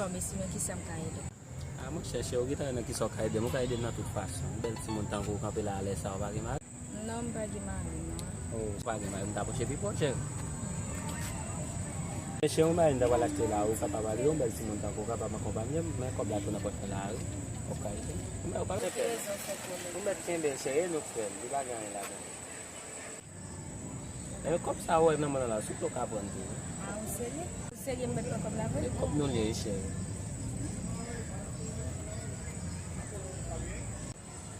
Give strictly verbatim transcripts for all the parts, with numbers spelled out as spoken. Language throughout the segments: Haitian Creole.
Mesi, men kisa m ka ede? A, monchè, cheri, ou gentan nan kisa w ka ede m? Ou ka ede m nan tout fason. Bèl timoun tankou w kanpe la alèz sa, ou pa gen mari? Non, m pa gen mari, non. Oh, ou pa gen mari, m ta pwoche pi pwòch, cheri. Men cheri, ou mari m ta pral achte la, ou kapab ale, yon bèl timoun tankou w kapab akonpanye m, men kòb la tou nan pòch mwen la, wi. Ou ka ede m. Ou pa gen rezon, sèk ou mèt kenbe l, cheri, e nou k fè l, li pa gen anyen ladan l. Men kòb sa ou wè nan men w la, sou tou ka pran tou. A, ou serye? Ou serye, m mèt pran kòb la vre? E kòb nou li ye, cheri.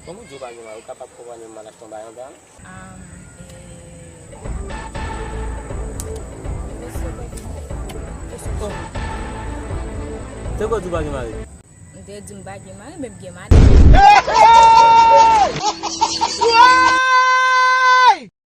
Kòm ou di w pa gen mari, ou kapab konpanye m al achte yon bagay anba, non? Um, e... Oh. Te ko di w pa gen mari? M te di m pa gen mari, men m gen madanm.